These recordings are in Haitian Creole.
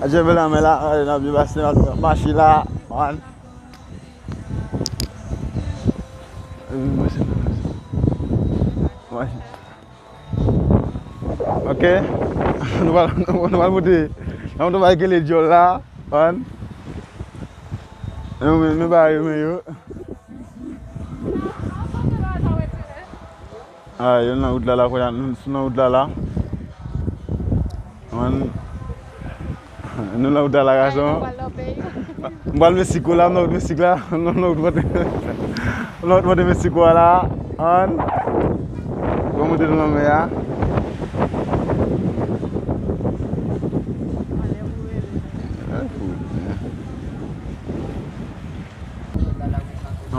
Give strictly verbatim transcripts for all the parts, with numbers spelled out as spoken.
Ap janbe lanmè la, n ap byen pase, n ap mache la, man. Ok. Nou pral, nou pral monte. N ap monte bay kele djòl la, man. Nou, nou pa renmen yo. Ah, yo nan wout la, la, kounye a, nou sou nan wout la, la. Man, nou nan wout la, la, gason. M pral Meksiko la, m nan wout Meksik la. M nan wout monte, m nan wout monte Meksiko a la. Man, bon, monte nan lanmè a.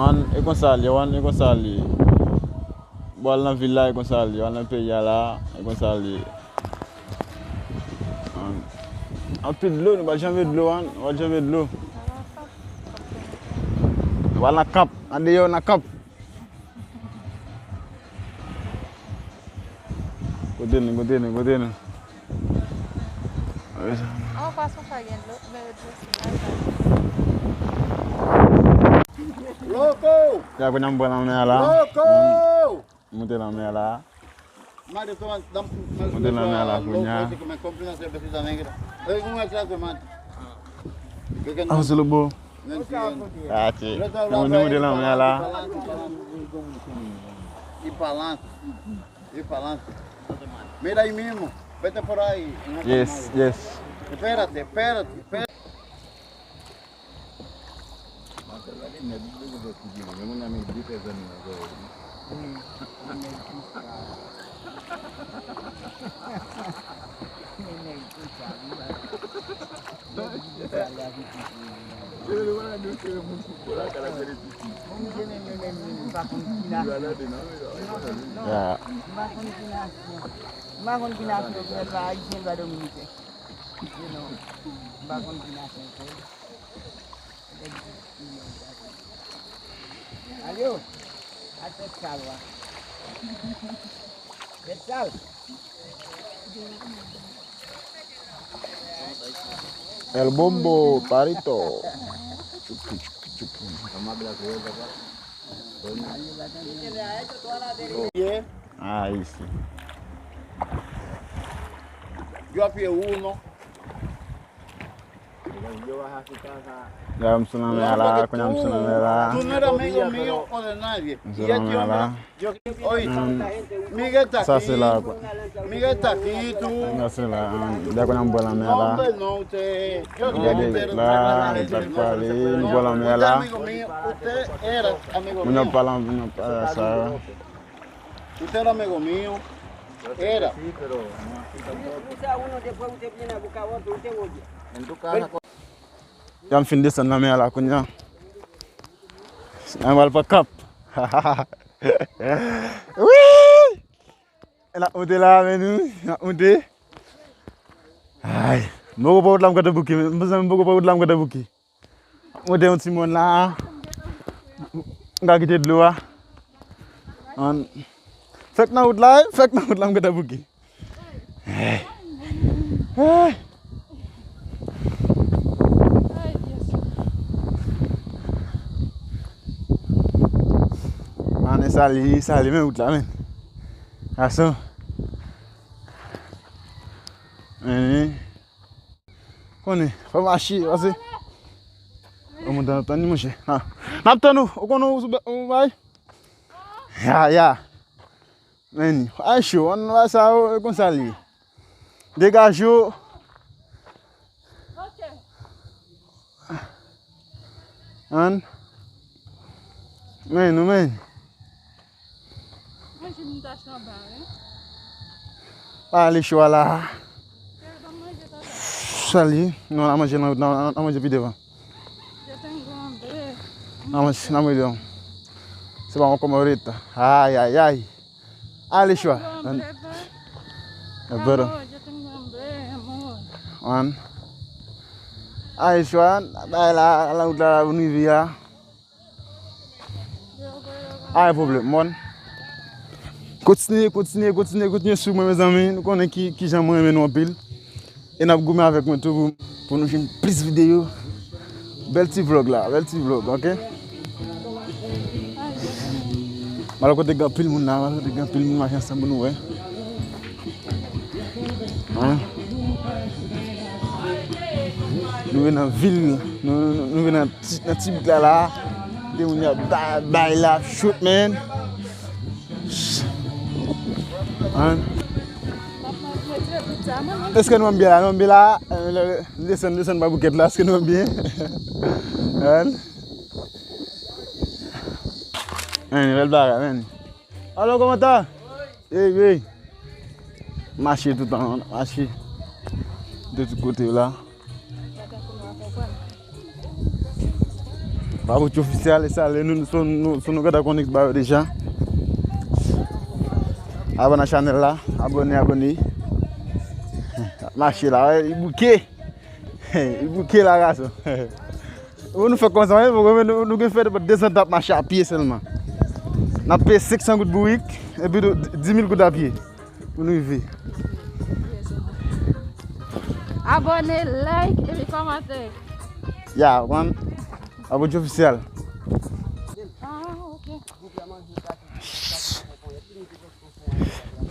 Man, e konsa li, man, e konsa li. Bon, al nan vil la, e konsa li. Al nan peyi a la, e konsa li. Anpil dlo, nou pa janbe dlo, an. Nou pa janbe dlo. Nou al nan kanp, nan deyò, nan kanp. Kote nou, kote nou, kote nou? An, pwason sa gen dlo, men dlo si la. Loko! Ya, kounye a m pran lanmè a la. Loko! Monte lanmè a la. Monte lanmè a la, kounye a. Avanse lòt bò. Ati. Nou monte lanmè a la. Yes, yes. Ya. M pa konn ki nasyon, m pa konn ki nasyon, se pa ayisyen, pa dominiken. You know, m pa konn ki nasyon se. Alyo, a tèt sal wa. Tèt sal. El Bombo, Parito. Chupu, chupu, chupu. Ah, isi. Yo apiye ou non? Ya, m sou lanmè a la, kounye a m sou lanmè la. M sou lanmè a la. Sa se la, kwa. Sa se la, ah, dèk kounye a m bwè lanmè a la. Gade la, li pa t pale, nou bwè lanmè a la. Moun yo ap pale, moun yo ap pale sa. Usted era amigo mío. Era. Yo, m fin desann lanmè a la kounye a. Ann al pa kap. Wi! N ap monte la, men nou, n ap monte. Ay, m poko pran wout la, m kontan bouke, men, mezanmi, m poko pran wout la, m kontan bouke. Monte yon ti mòn la. M ka kite dlo a. Ann. Fèk nan wout la, wi. Fèk nan wout la, m gentan bouke. Ay. Ay. Ann, sa li, sa li, men wout la, men. Gason. Ann. Konnen, fò mache, pase. Ou moun tann, tann ni, monchè. Ha. N ap tann ou, ou konnen ou sou bè, ou bay? Ya, ya. Men, ay cho, ann bay sa yo, e konsa li ye. Degaje w. Ann. Men, nou, men. Manje m tache anba, wi. Pa ale cho a la. Kè pa manje tata. Sali, non, n a manje nan, nan, nan manje pi devan. Yo te angle. N a manje, n a manje devan. Se pa yon kòmòrit. Ay, ay, ay. Ale cho a. Yo te angle, amor. Yo te angle, amor. Wan. Ale cho a, bay la, la wout la, nou rive a. Ay, pwoblèm, mòn. Kontinye, kontinye, kontinye, kontinye swiv mwen, mezanmi. Nou konnen ki, kijan mwen renmen nou anpil. E n ap goumen avèk mwen tou pou, pou nou jwenn plis videyo. Bèl ti vlòg la, bèl ti vlòg, oke? M al kote gen anpil moun la, m al kote gen anpil moun mache ansanm pou nou wè. Hein? Nou vin nan vil, nou, nou, nou vin nan ti, nan ti bouk la la. Gen moun y ap bay, bay la, shoot, man. Hein? Èske nou ann byen la? Nou ann byen la? Eh, lè, lè, desann, desann pa boukèt la. Èske nou ann byen? Hein? Hein, bèl bagay, man. Alo, kòman ta? Ey, ey. Mache toutan, mache. De tout kote la. Babouch Official, e sa, lè nou, sou nou, sou nou gentan konnen ba yo deja. Abòne a chanèl la, abòne, abòne. Mache la, wè, li bouke. Li bouke la, gason. Bon, nou fè konsa, wi, bon, nou, nou gen fè dezan tan ap mache a pye sèlman. N ap peye senk san goud bourik, epi dis mil goud a pye pou nou rive. Abòne, like, epi kòmante. Ya, man. Abòne Official. Ah, ok.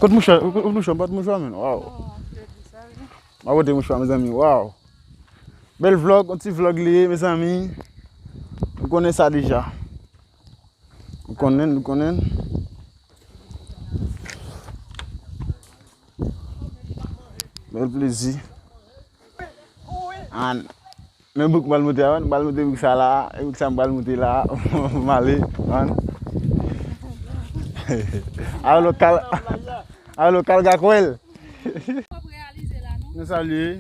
Kot mouchwa, kot mouchwa, m pa t mouchwa, men. Waw. M a pote mouchwa, mezanmi. Waw. Bèl vlòg, yon ti vlòg li ye, mezanmi. Nou konnen sa deja. Nou konnen, nou konnen. Bèl plezi. An, men bouk m pral moute a, m pral moute bouk sa la, e bouk sa m pral moute la, m ale, an. Alo, kal, alo, kal gakwèl. Men sa li ye.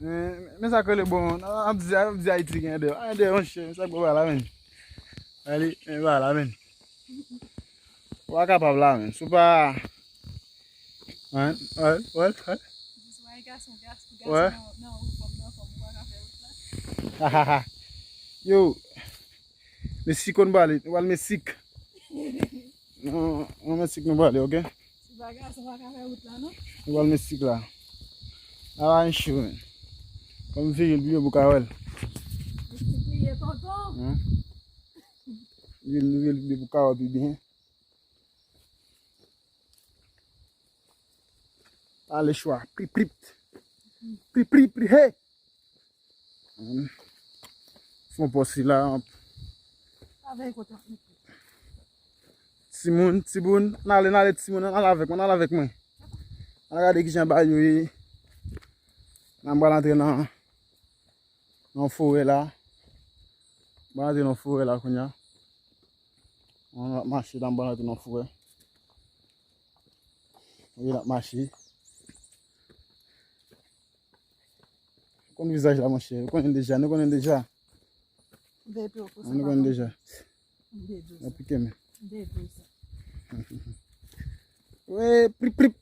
Men, men sa k rele bon, an, an di, an di Ayiti gen de, an de, monchè, men sa k bon la, men. Ale, men ba la, men. Ou pa kapab la, men. Si w pa, wè, wè, wè, wè. Wè. Yo, Meksiko nou prale, nou pral Meksik. Non, non, Meksik nou prale, oke? Se pa gason pa ka fè wout la, non? Nou pral Meksik la. A, yon chou, men. Fò m vire l pi byen pou w ka wè l. Vire l pi byen pou w ka wè pi byen. Ale chwa. Prip, prip. Prip, prip, prip, hey! Fon pòs sila. Timoun, timoun, n ale, n ale, timoun, n ale avèk mwen, n ale avèk mwen. N al gade kijan bagay yo ye. N pral antre nan, nan forè la. N pral antre nan forè la kounye a. N ap mache la, n pral antre nan forè. Wi, n ap mache. Konn vizaj la, monchè. Nou konnen deja, nou konnen deja. Nou konnen deja. N ap pike men. Wi, prip, prip.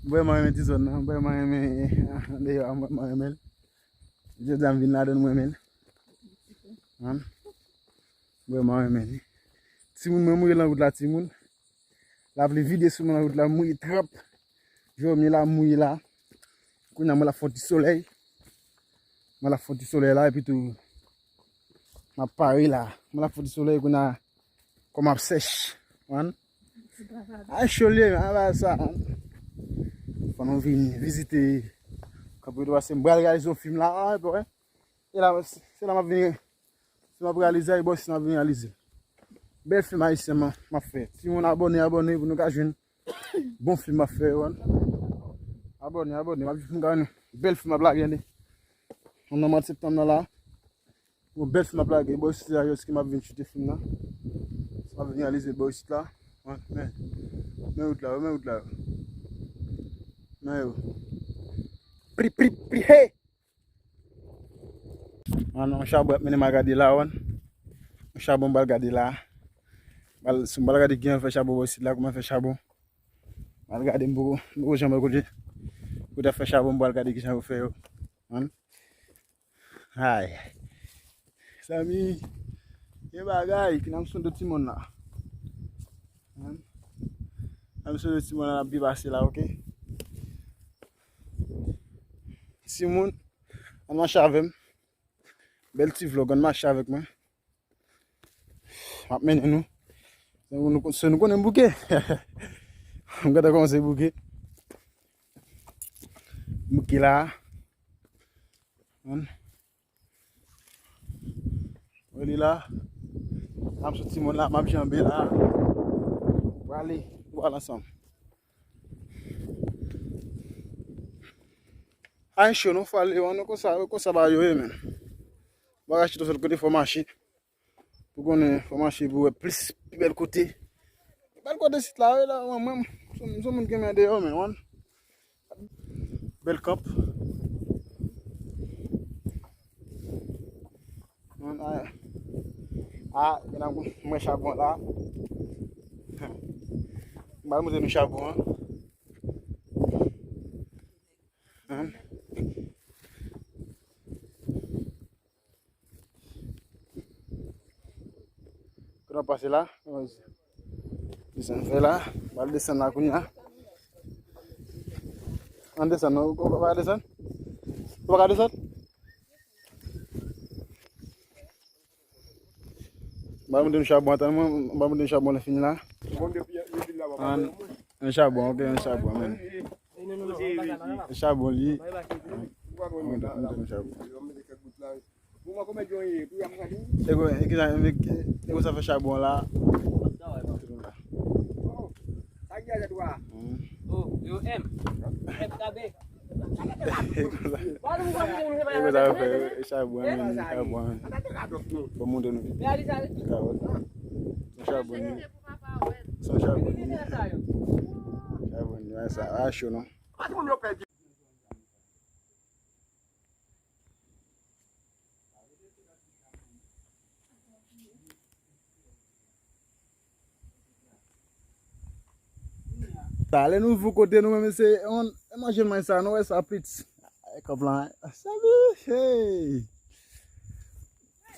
M vrèman renmen ti zòn nan, m vrèman renmen deyò a, m vrèman renmen l. Jodi a m vin ladan l, m renmen l. An? M vrèman renmen li. Timoun mwen mouri nan wout la, timoun. Lapli vide sou mwen nan wout la, mouye trap. Jòmye la, mouye la. Kounye a mwen la fon ti solèy. Mwen la fon ti solèy la, epi tou, m ap pare la. Mwen la fon ti solèy, kounye a, kò m ap sèch. Wan? A cho li ye, men, a bagay sa, wan. Fò nou vin vizite kanpe dwa se m pral realize yon fim la, a, epi, wè. E la, se la m ap vin, se m ap realize, e bò isit m ap vin realize. Bèl fim ayisyen m, m ap fè. Timoun abòne, abòne pou nou ka jwenn bon fim m ap fè yo. Abòne, abòne, m ap di fim ka vini. Bèl fim m ap lage, tande. Nan mwa septanm nan la. Yon bèl fim m ap lage. Bò isit la, jis ki m ap vin choute fim nan. M ap vin realize bò isit la. Men, men wout la, men wout la. Men yo. Pri, pri, pri, hey! An, yon chabon ap mennen m al gade la, wan. Yon chabon m pral gade la. Bal, si m pral gade kijan yo fè chabon bò isit la, kòman yo fè chabon. M pral gade, m poko, m poko janm wè kote, kote y ap fè chabon, m pral gade kijan yo fè yo. Wan. Ay. Zanmi, gen bagay ki nan m sonde timoun la. Wan. Nan m sonde timoun la, n ap byen pase la, oke? Timoun, ann mache avè m. Bèl ti vlog, ann mache avèk mwen. M ap mennen nou. Se nou, se nou konnen m bouke. M gentan kòmanse bouke. M bouke la. Ann. Wè li la. M ap soti mòn la, m ap janbe la. Prale, nou pral ansanm. Ay cho, nou fwa Lewon, nou konsa, konsa bagay yo ye, men. Bagay chita sèl kote, fò mache. Pou konnen, fò mache pou wè plis, pi bèl kote. Bèl kote sit la, wi, la, mwen, mwen, m se, m se moun ki renmen deyò, men, wan. Bèl kanp. Wan, a, a, gen nan mwen chabon la. M pral montre nou chabon an. Wan. Kote w ap pase la? Desann fè la. M al desann la kounye a. Ann desann, non? Ou pa ka desann? Ou pa ka desann? M al montre nou chabon, atann mwen, m al montre nou chabon lè fini la. Ann, yon chabon, ok, yon chabon, men. Chabon li. Montre nou chabon. E kon, e ki sa, e, e kon sa fè chabon la. Hmm. E kon sa, e kon sa fè chabon, men, chabon. Fò montre nou. Kawòt. Se chabon li. Se chabon li. Chabon li, sa a cho, non? Sa, lè nou rive kote nou menm, se yon, e manje manje sa, nou wè sa, pits. Ay, kòb lan, salut, hey.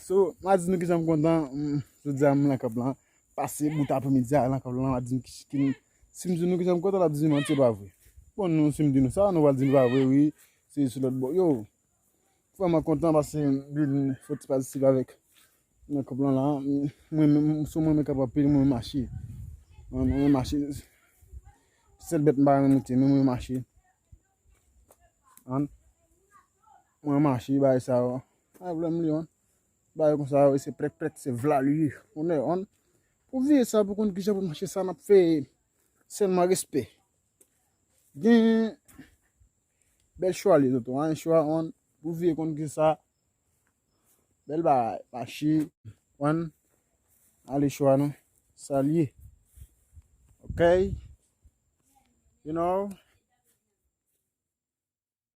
So, m a di nou kijan m kontan, mm, jodi a m nan kab lan, pase bout apremidi a nan kab lan, m a di nou ki, ki, si m di nou kijan m kontan, l ap di m manti, pa vre. Bon, nou, si m di nou sa, nou pral di m pa vre, wi, se sou lòt bò. Yo, vrèman kontan paske m vin fè ti patisip avèk nan kab lan la. Mwen menm, sou mwen menm k ap anpil, mwen mache. Mwen, mwen mache. Sèl bèt m pa renmen moute, men mwen mache. Ann. Mwen mache, bagay sa yo. Pa gen pwoblèm li, ann. Bagay konsa yo, se prèt, prèt, se vla li ye. Onè, ann. Pou vye sa, pou konn kijan pou mache sa, n ap fè sèlman respè. Gen bèl chwa li, tonton, ann, chwa, ann. Pou vye konn ki sa. Bèl bagay, mache, ann. Ale chwa nou. Salye. Ok? You know?